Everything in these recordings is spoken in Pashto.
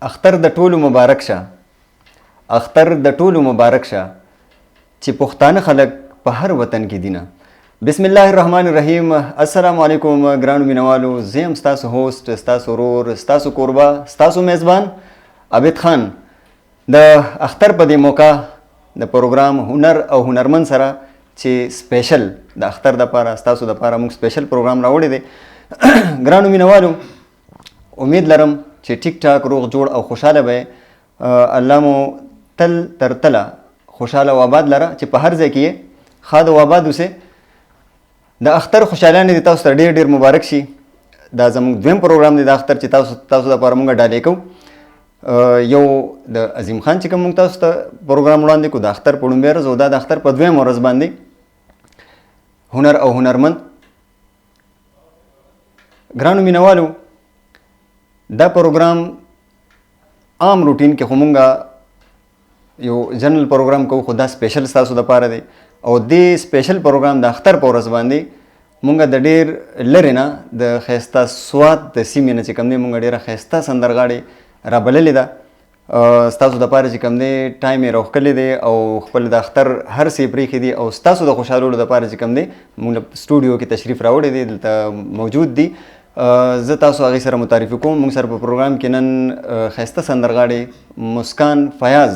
اختر د ټولو مبارک شه، اختر د ټولو مبارک شه چې پښتانه خلک په هر وطن کې دینه. بسم الله الرحمن الرحیم. السلام علیکم ګرانو مینوالو، زه یم ستاسو host، ستاسو ورور، ستاسو کوربه، ستاسو میزبان عابد خان. د اختر په دې موقع د پروګرام هنر او هنرمن سره چې special د اختر دپاره ستاسو دپاره موږ special پروګرام راوړی دی. ګرانو مینوالو، امید لرم چې ټیک ټاک، روغ جوړ او خوشحاله به. الله مو تل تر تله خوشحاله او آباد لره چې په هر ځای کې یې ښاد او آباد اوسئ. د اختر خوشحالانې دې تاسو ته ډېر ډېر مبارک شي. دا زموږ دویم پروګرام دی د اختر چې تاسو دپاره موږ ډالۍ کوو. یو د عظیم خان چې کوم موږ تاسو ته پروګرام وړاندې کړو د اختر په لومړۍ ورځ، او دا د اختر په دویمه ورځ باندې هنر او هنرمند. ګرانو مینوالو، دا پروګرام عام روټین کې خو مونږ یو جنرال پروګرام کوو، خو دا special ستاسو دپاره دی. او دې special پروګرام د اختر په ورځ باندې مونږ د ډېر لرې نه د ښایسته سوات د سیمې نه چې کوم دی مونږ ډېره ښایسته سندرغاړې رابللې ده ستاسو دپاره چې کوم دی time یې راوښکلی دی او خپل د اختر هر څه یې پرېښي دي او ستاسو د خوشحالولو دپاره چې کوم دی مونږ سټوډیو کې تشریف راوړی دی، دلته موجود دي. زه تاسو هغې سره متعارفي کوم. موږ سره په پروګرام کې نن ښایسته سندرغاړې مسکان فیاض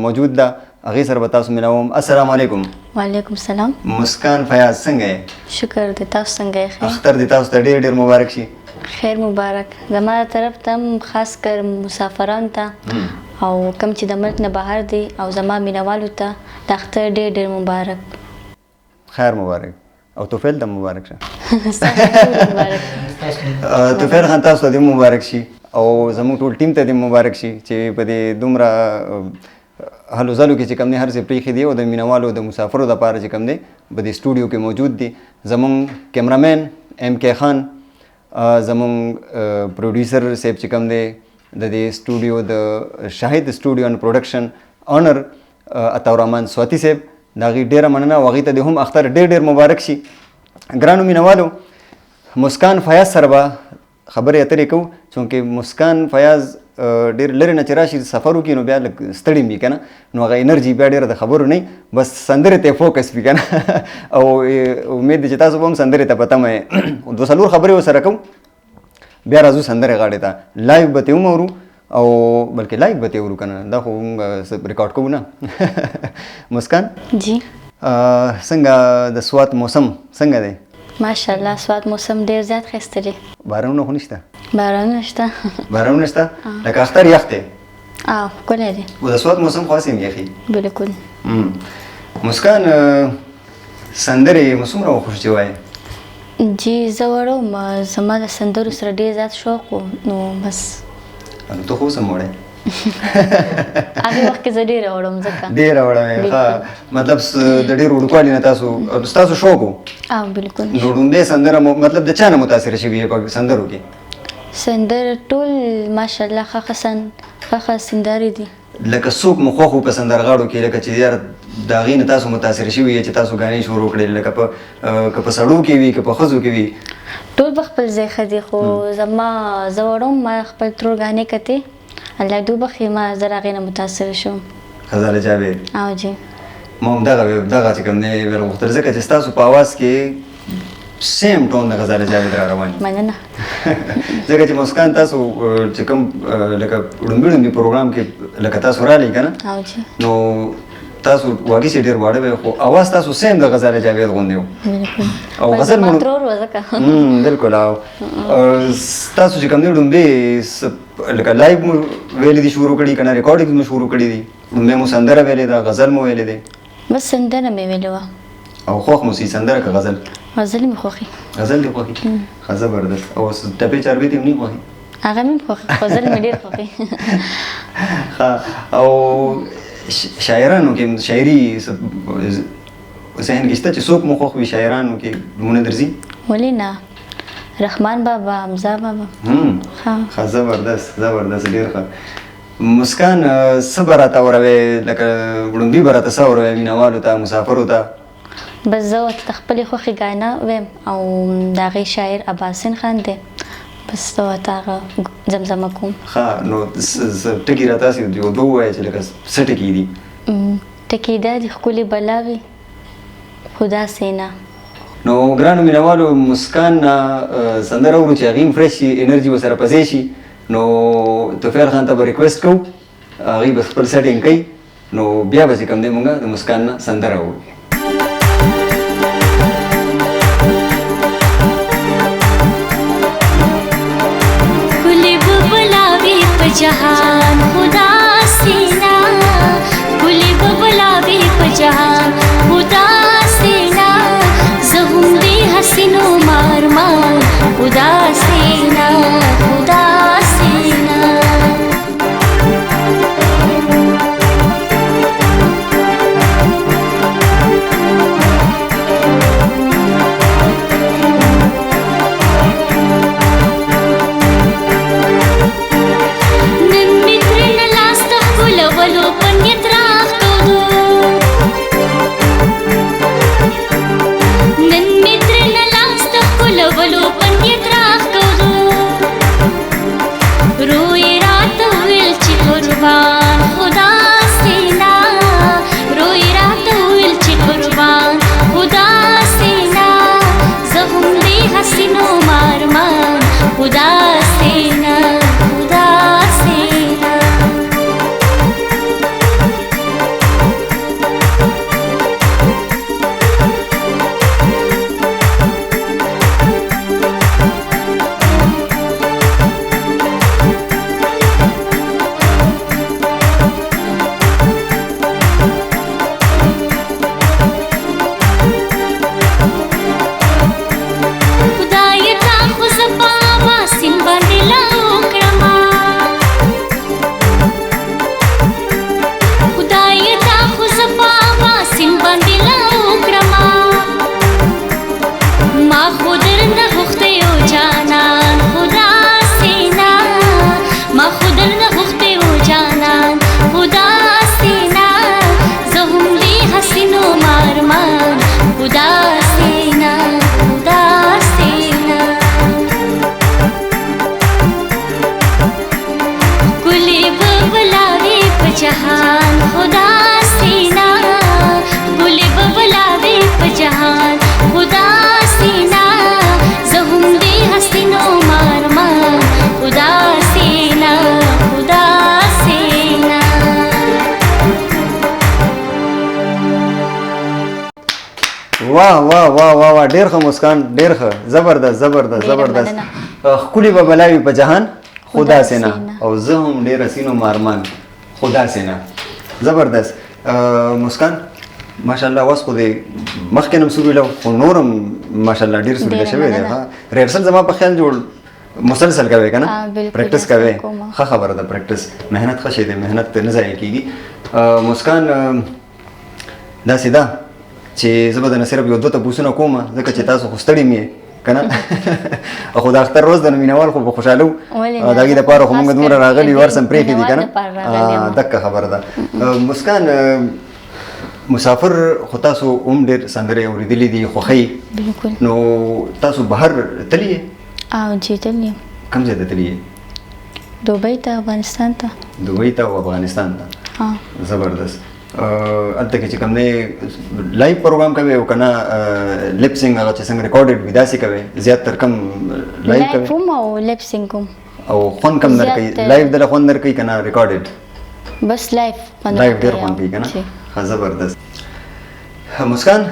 موجود ده، هغې سره به تاسو ملاوم. السلام علیکم. وعلیکم السلام. مسکان فیاض، څنګه یې؟ شکر دی، تاسو څنګه یې؟ خیر. اختر دې تاسو ته ډېر ډېر مبارک شي. خیر مبارک. زما طرف ته هم خاص کر مسافرانو ته او کوم چې د ملک نه بهر دي او زما مینوالو ته د اختر ډېر ډېر مبارک. خیر مبارک او توفیل ته مبارک شه. مبارک. توفیل خان، تاسو ته دې مبارک شي او زموږ ټول ټیم ته دې مبارک شي چې په دې دومره هلو ځلو کې چې کوم دی هر څه پرېښي دي او د مینوالو د مسافرو دپاره چې کوم دی په دې سټوډیو کې موجود دي. زموږ کیمرامین ایم کې خان، زموږ producer صاحب چې کوم دی د دې سټوډیو د شاهد studio and production owner عطاالرحمن سواتی صاحب، د هغې ډېره مننه او هغې ته دې هم اختر ډېر ډېر مبارک شي. ګرانو مینوالو، مسکان فیاض سره به خبرې اترې کوو، چونکې مسکان فیاض ډېر لرې نه چې راشي سفر وکړي نو بیا لږ ستړي وي که نه، نو هغه انرژي بیا ډېره د خبرو نه، بس سندرې ته یې focus وي که نه. او امید دی چې تاسو به هم سندرې ته په تمه یې. دوه څلور خبرې ورسره کوو، بیا راځو سندرې غاړې ته. live به ترې هم اورو او بلکې live به ترې اورو که نه، دا خو موږ ریکارډ کوو نه. مسکان جی، څنګه د سوات موسم څنګه دی؟ ماشاءالله، سوات موسم ډېر زیات ښایسته دی. بارانونه خو نشته؟ بارانونه شته. بارانونه شته؟ لکه اختر یخ دی. ښکلی دی. او د سوات موسم خو هسې هم یخ وي. بالکل. مسکان، سندرې مو څومره وخوښ چې وایې؟ جی، زه وړه وم، زما د سندرو سره ډېر زیات شوق و، نو بس. نو ته خو اوس هم وړې؟ هغې وخت کې زه ډېره وړه وم ځکه. ډېره وړه وې، ښه. مطلب د ډېر وړوکوالي نه تاسو ستاسو شوق و؟ بالکل. نو ړومبۍ سندره مو مطلب د چا نه متاثره شوي یې په سندرو کې؟ سندره ټول ماشاءالله ښه ښه سندرې دي. لکه څوک مو خوښ و په سندرغاړو کې، لکه چې یار د هغې نه تاسو متاثر شوي یې چې تاسو ګانې شروع کړې، لکه په که په سړو کې وي که په ښځو کې وي؟ ټول په خپل ځای ښه دي، خو زه وړه وم، ما خپل ترور ګانې کتې، الله دې وبخښي، ما زه د هغې نه متاثر شوم. غزاله جاوید. او جی. ما هم دغه چې کوم دی ویل غوښتل، ځکه چې ستاسو په اواز کې same tone د غزاله جاوید را روان وي. مننه. ځکه چې مسکان تاسو چې کوم لکه ړومبي ړومبي پروګرام کې لکه تاسو رالی که نه، او جی، نو تاسو واګي چې ډېر واړه وئ، خو اواز تاسو same د غزاله جاوید غوندې و. بالکل. او غزل مو ترور و ځکه. بالکل. او تاسو چې کوم دی ړومبي لکه live مو ویلي دي شروع کړي که نه، recording مو شروع کړي دي، ړومبی مو سندره ویلې ده، غزل مو ویلې دی؟ بس سندره مې ویلې وه. او خوښ مو سي سندره که غزل؟ غزل مې خوښي. غزل دې خوښي؟ ښه، زبردست. او ټپې چاربېتې هم نه خوښي؟ هغه مې هم خوښي، غزل مې ډېر خوښي. ښه. او شاعرانو کې شاعري ذهن کې شته چې څوک مو خوښ وي شاعرانو کې نومونه درځي؟ ولې نه، رحمان بابا، حمزه بابا. ښه، زبردست زبردست، ډېر ښه. مسکان، څه به راته اوروې، لکه وړومبي به راته څه اوروې مینوالو ته، مسافرو ته؟ بس زه ورته د خپلې خوښې ګانا وایم، او د هغې شاعر اباسین خان دی، بس زه ورته هغه زمزمه کوم. ښه، نو ټکي را تاسې یو دوه ووایه چې لکه څه ټکي دي؟ ټکي دا دي، ښکلې بلا وي خو داسې نه. نو ګرانو مینوالو، مسکان نه سندره اورو چې هغې هم fresh شي، انرژي ورسره په ځای شي. نو توفیل خان ته به request کوو، هغوی به خپل setting کوي، نو بیا به چې کوم دی مونږ د مسکان نه سندره اورو. ښکلې به بلا وي په جهان خدا سینا، ښکلې به بلا وي په جهان خدا سینا، زه هم دې حسینو مارمان خدا سینا، خدا سینا. نن مې ترنه لاس ته ښکلولو په نیت راښکلو، نن مې ترنه لاس ته ښکلولو په نیت راښکلو، روی راته وویل چې قربان خدا سینا، روی راته وویل چې قربان خدا سینا، زه هم دې حسینو مارمان خدا سینا، خدا سینا. خدای تا خو زه په اباسین باندې لاهو کړمه، خدای تا خو زه په اباسین باندې لاهو کړمه، ما خو درنه غوښتی و جانان خدا سینا، ما خو درنه غوښتی و جانان خدا سینا، زه هم دې حسینو مارمان خدا سینا، خدا سینا. ښکلې به بلا وي په جهان خدا سینا، ښکلې به بلا وي په جهان خدا سینا، زه هم دې حسینو مارمان خدا سینا، خدا سینا. واه واه واه واه واه، ډېر ښه مسکان، ډېر ښه، زبردست زبردست. ډېره زبردست. مننه. ښکلې به بلا وي په جهان خدا خدا سینا، سینا. او زه هم ډېر حسینو مارمان خدا سینا. زبردست. مسکان، ماشاءالله اوس خو دې مخکې نه هم سوري له، خو نور هم ماشاءالله ډېر سوري ډېره شوی دی. مننه. ښه rehearsal زما په خیال جوړ مسلسل کوې که نه؟ بالکل، practice rehearsal کوې؟ کومه. ښه خبره ده، practice محنت ښه شی دی، محنت نه ضایع کېږي. مسکان، داسې ده چې زه به درنه صرف یو دوه تپوسونه کوم، ځکه چې تاسو خو ستړي مې که نه، خو د اختر ورځ ده نو مینهوال خو به خوشحاله وو، ولې نه؟ د هغې دپاره خو موږ خاص دومره کر راغلي یو، هر څه هم پرېښي دي که نه؟ مینهوال دپاره راغلي یم. دکه خبره ده. مسکان، مسافر خو تاسو هم ډېر سندرې اورېدلې دي، خوښوي. بالکل. نو تاسو بهر تللي یې؟ او جی، تللی یم. کوم ځای ته تللي یې؟ دوبۍ ته، افغانستان ته. دوبۍ ته او افغانستان ته. ها. زبردست. هلته کې چې کوم دی live program کوي او که نه lip sync، هغه چې څنګه recorded وي داسې کوي؟ زیات تر کوم live کوي؟ live هم او lip sync هم. او خوند کم درکوي؟ زیات live دله خوند درکوي که نه recorded؟ بس live خوند live ډېر راکوي. خوند کوي که نه؟ جی. ښه، زبردست. مسکان،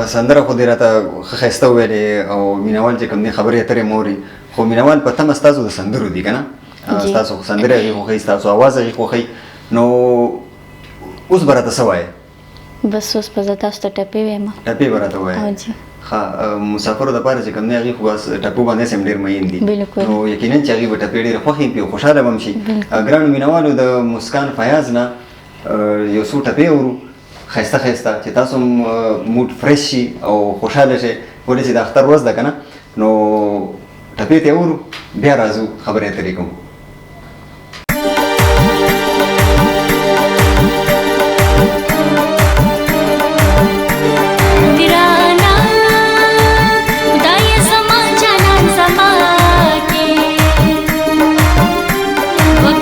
سندره خو دې راته ښه ښایسته وویلې، او مینهوال چې کوم دی خبرې اترې مو اوري، خو مینهوال په تمه ستاسو د سندرو دي که نه؟ جی. ستاسو خو سندرې هغې خوښوي، ستاسو اواز هغې خوښوي، نو اوس به راته څه وایې؟ بس اوس به زه تاسو ته ټپې وایم. ټپې به راته وایې؟ او جی. ښه، مسافرو دپاره چې کوم دی هغې خو بس ټپو باندې هسې هم ډېر مین دي. بالکل. نو یقینا چې هغې به ټپې ډېرې خوښې پي او خوشحاله به هم شي. بالکل. ګرانو مینهوالو، د مسکان فیاض نه یو څو ټپې اورو ښایسته ښایسته، چې تاسو هم mood fresh شي او خوشحاله شئ، ولې چې د اختر ورځ ده که نه؟ نو ټپې ته اورو، بیا راځو خبرې اترې کوو. ګرانه خدای زما، جانان زما،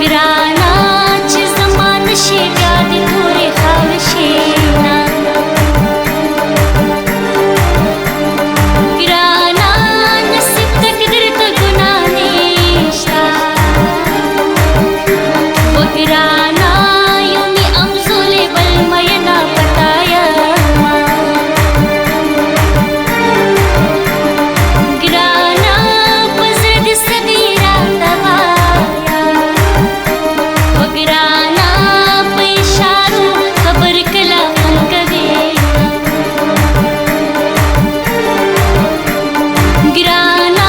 ګرانه چې زما نشي بیا دې تورې خاورې شي نه. ګرانه نصیب تقدیر ته ګناه نشته، وګرانه یو مې امزولې بل مینا پتا یمه. ګرانه په زړه دې څه دي راته وایه، وګرانه په اشارو خبر کله خوند کوي. ګرانه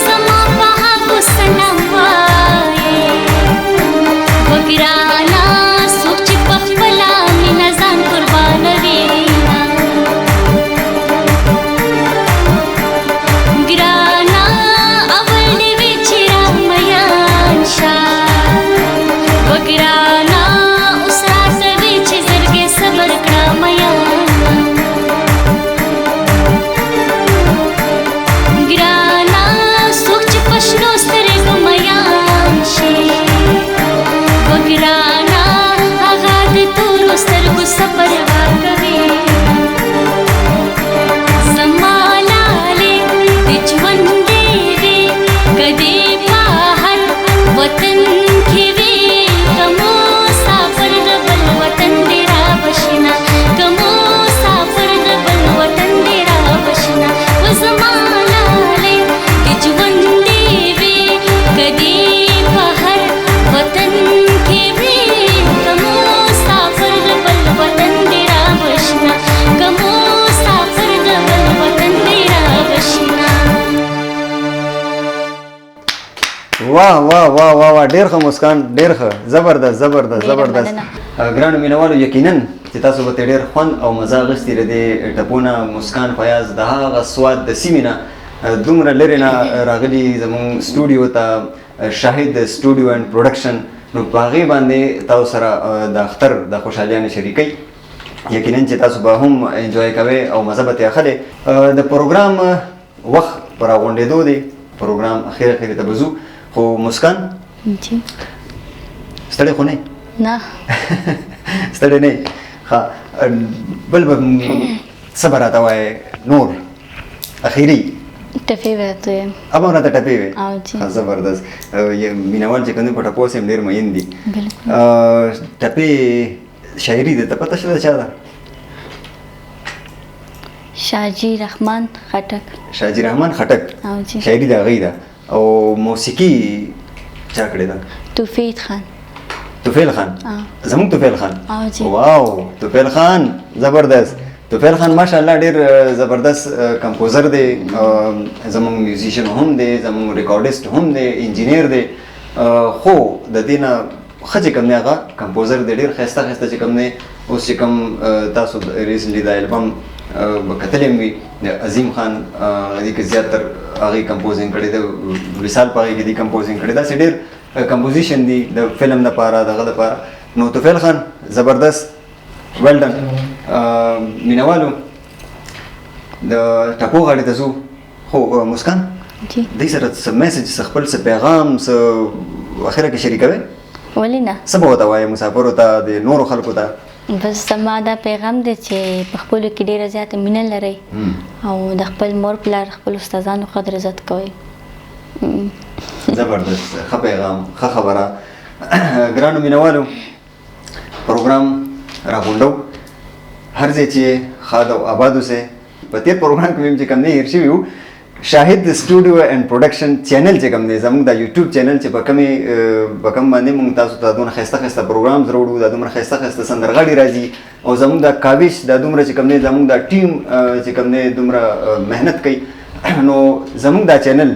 زما په هغو سلام وایې، وګرانه څوک چې په خپله مینه ځان قربانوي. ګرانه اول دې وي چې را میان شه، وګرانه اوس راته وي چې زړګی صبر کړه میانه. ګرانه څوک چې په شنو سترګو میان شي، وګرانه هغه د تورو سترګو څه پروا کوي. زما لالې د ژوند دې وي که دې په هر وطن کې وي، که مسافر د بل وطن دې رابشنه، که مسافر د بل وطن دې رابشنه. و زما لالې د ژوند دې وي که دې په هر وطن کې وي، که مسافر د بل وطن دې رابشنه، که مسافر د بل وطن دې رابشنه. واه واه واه واه واه، ډېر ښه مسکان، ډېر ښه، زبردست زبردست ډېره زبردست. مننه. ګرانو مینوالو، یقینا چې تاسو به ترې ډېر خوند او مزه اخیستې له دې ټپونه. مسکان فیاض د هغه سواد د سیمې نه دومره لرې نه راغلي زموږ سټوډیو ته، شاهد سټوډیو اینډ پروډکشن، نو په هغې باندې تاسو سره د اختر د خوشحالیانو شریکوي. یقینا چې تاسو به هم انجوای کوئ او مزه به ترې اخلئ. د پروګرام وخت په راغونډېدو دی، پروګرام اخر اخر ته به ځو. خو مسکان جی ستړی خو نه یې؟ نه. ستړی نه یې؟ ښه، بل به څه به راته وایې نور اخري؟ ټپې به راته ویم. اب هم راته ټپې وې؟ او جی. ښه، زبردست. مینوال چې کوم دی په ټپو هسې هم ډېر مین دي. بالکل. ټپې شاعري درته پته شته د چا ده؟ شاجي رحمان خټک. شاجي رحمان خټک. او جی. شاعري د هغوی ده. او موسیقي چا کړې ده؟ توفیق خان. توفیل خان. زموږ توفیل خان. او جی. واو، توفیل خان زبردست. توفیل خان ماشاءالله ډېر زبردست کمپوزر دی، زموږ میوزیشن هم دی، زموږ ریکارډیسټ هم دی، انجینیر دی، خو د دې نه ښه چې کوم دی هغه کمپوزر دی. ډېر ښایسته ښایسته چې کوم دی اوس چې کوم تاسو ریسنټلي دا البم به کتلی هم وي د عظیم خان، دې کې زیاتر هغې کمپوزینګ کړی دی، وصال په هغې کې دی کمپوزینګ کړی، داسې ډېر کمپوزیشن دی د فلم دپاره دغه دپاره. نو توفیل خان زبردست، ویل ډن. مینوالو د ټپو غاړې ته ځو. خو مسکان جی دې سره څه میسج، څه خپل څه پیغام څه اخره کې شریکوي؟ ولې نه. څه به ورته وایې مسافرو ته، د نورو خلکو ته؟ بس زما دا پیغام دی چې په خپلو کې ډېره زیاته مینه لرئ او د خپل مور پلار خپل استادانو قدر عزت کوئ. زبردست، ښه پیغام، ښه خبره. ګرانو مینوالو پروګرام راغونډو، هر ځای چې ښاد او آباد اوسئ. په تېر پروګرام کې مې چې کوم دی هېر شوي وو، شاهد سټوډیو اینډ پروډکشن چینل چې کوم دی زموږ د یوټیوب چینل چې په کومې په کوم باندې موږ تاسو ته دونه ښایسته ښایسته پروګرامز راوړو، دا دومره ښایسته ښایسته سندرغاړي راځي، او زموږ د کاوش دا دومره چې کوم دی زموږ د ټیم چې کوم دی دومره محنت کوي. نو زموږ دا چینل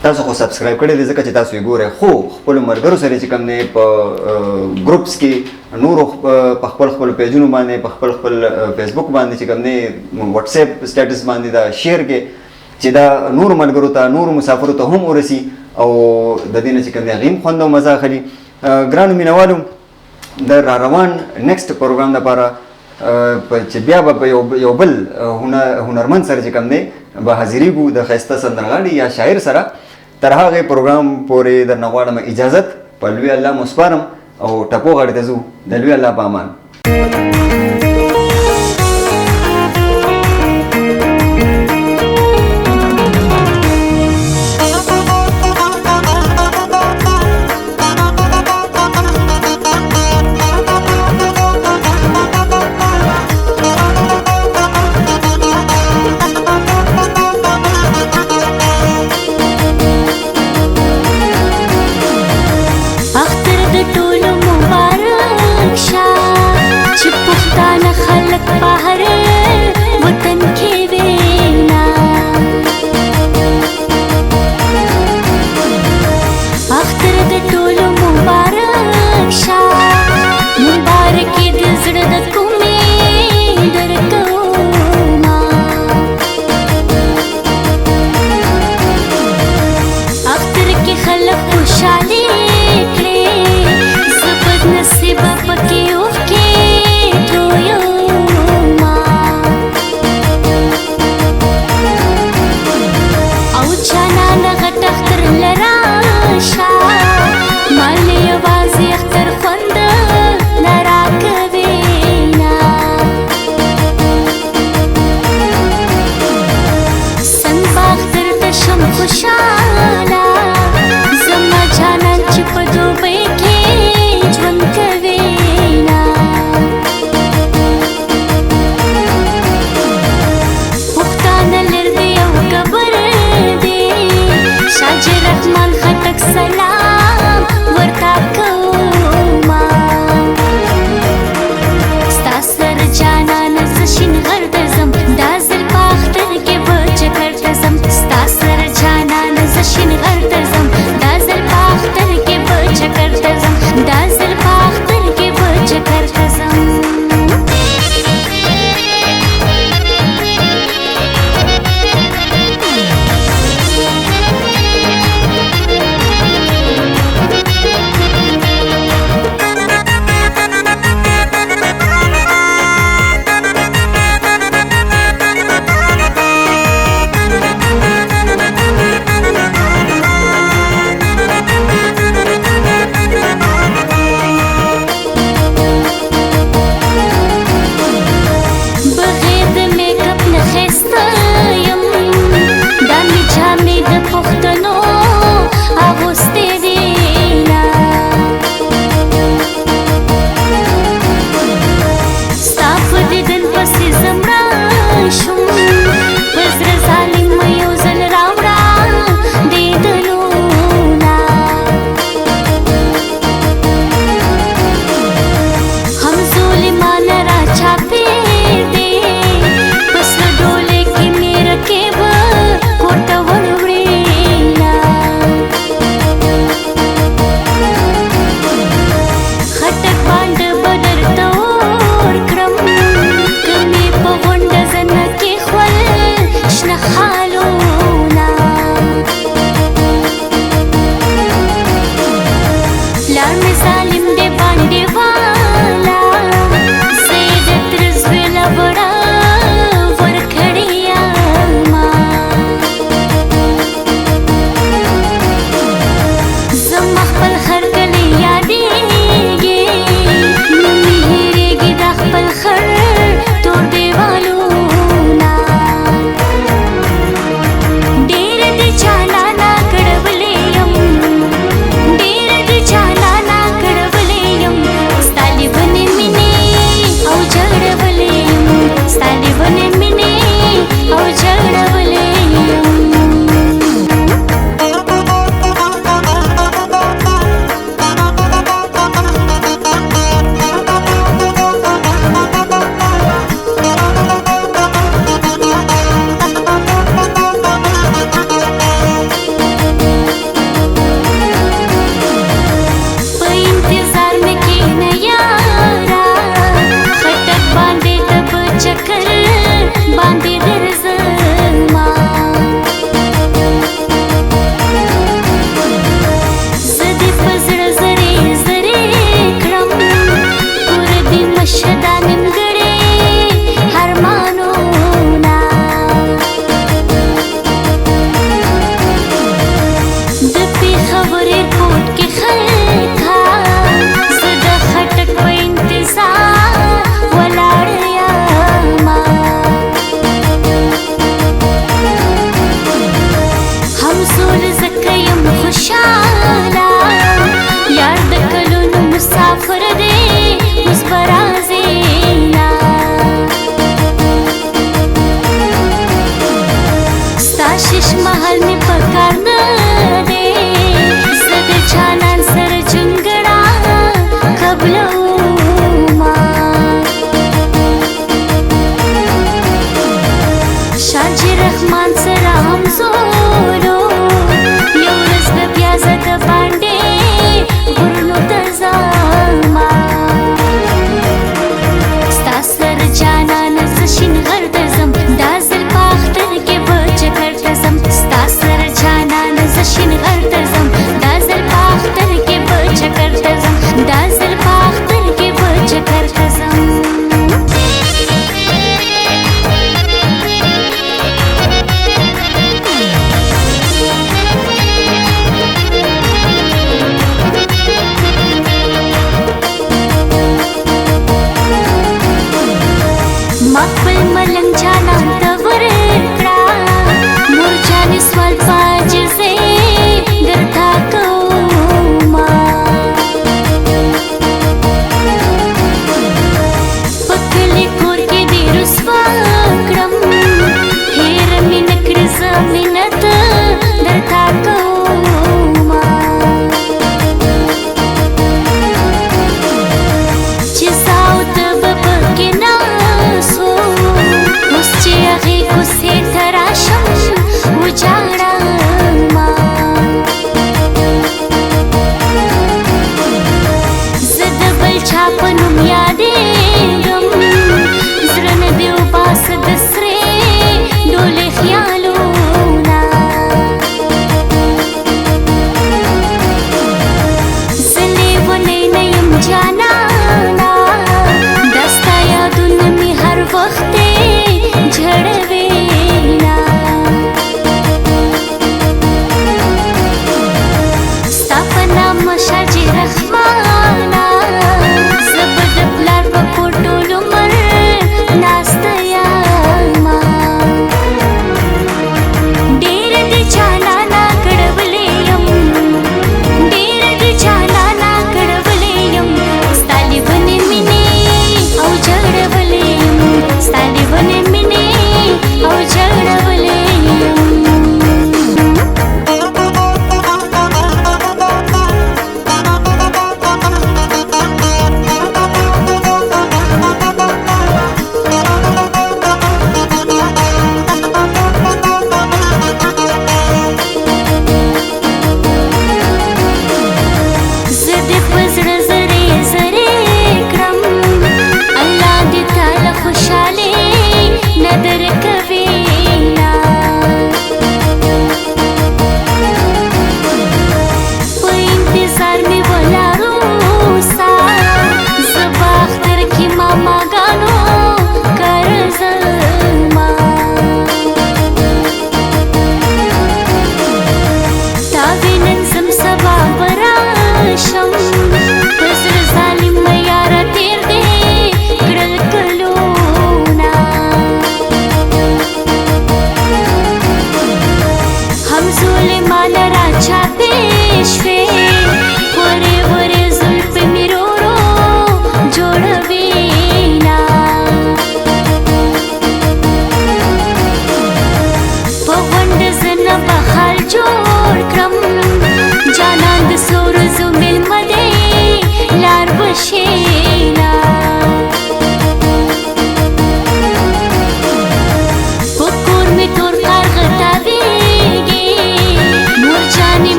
تاسو خو سبسکرایب کړی دی ځکه چې تاسو یې ګورئ، خو خپلو ملګرو سره چې کوم دی په ګروپس کې نورو په خپل خپل پیجونو باندې، په خپل خپل فیسبوک باندې چې کوم دی واتس اپ سټیټس باندې دا شیر کې چې دا نورو ملګرو ته نورو مسافرو ته هم ورسي او د دې نه چې کوم دی هغې هم خوند او مزه اخلي. ګرانو مینوالو د را روان نیکسټ پروګرام دپاره چې بیا به په یو بل هنرمند سره چې کوم دی به حاضرېږو د ښایسته سندرغاړي یا شاعر سره. تر هغې پروګرام پورې درنه غواړم اجازت. په لوی الله مو سپارم او ټپو غاړې ته ځو. د لوی الله په امان. پلار مې ظالم